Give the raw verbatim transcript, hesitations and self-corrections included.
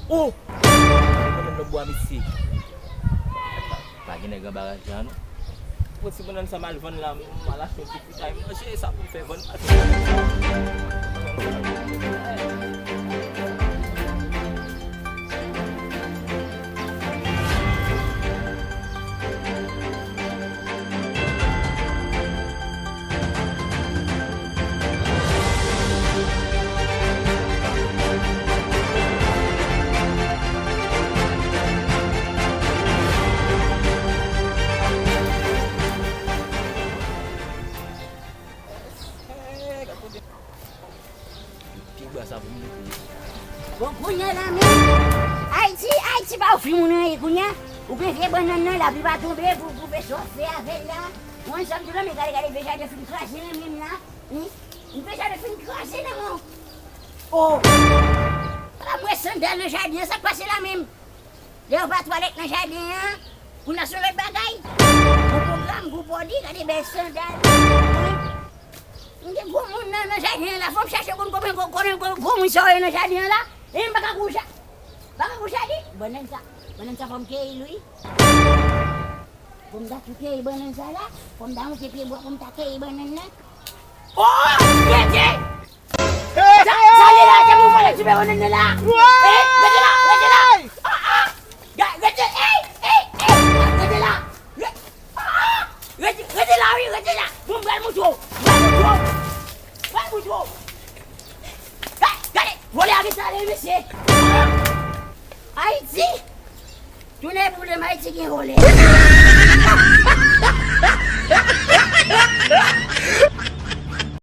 Oh! Mwen menm nan bwa misye. Pa gen nèg anba raj la non. Pran ti bannann sa m al vann la, m al achte yon ti fritay manje, sa pou m fè vann pase. Bon, kounye a la menm, Ayiti, Ayiti pa ofri moun anyen kounye a. Ou gen vye bannann nan, lapli pa tonbe, pou, pou fè sa w fè avè l la. Mwen, sa m di w la, men gade, gade, vye jaden fin kraze nan men m la. Wi. M vye jaden fin kraze nan men w. Oh! Ala mwen sandal nan jaden an, sa k pase la menm? Lè yo pa twalèt nan jaden an, pou n al se yon lòt bagay. Gwo pwogram, gwo bòdi, gade bèl sandal. M gen gwo moun nan, nan jaden an la, fò m chache konn konbyen gwo, konbyen gwo, gwo moun sa yo ye nan jaden an la. E m pa ka kou ja-, pa ka kou jaden. Bannann sa, bannann sa fò m keyi l wi. Fò m ta tou keyi bannann sa la, fò m ta monte pye bwa pou m ta keyi bannann nan. Oh! Rete! Sa, sa li la, se pou vòlè ti bannann nan la. Eh, rete la, rete la. Ah, ah. Ga-, rete, ey, ey, ey, rete la. Re-, ah, ah. Rete, rete la, wi, rete la. Bon, m pral montre w. M pral montre w. M pral montre w. Ga-, gade, vòlè a rete ale, mesye. Ah. Ayiti. Tounen boule m, Ayiti gen vòlè.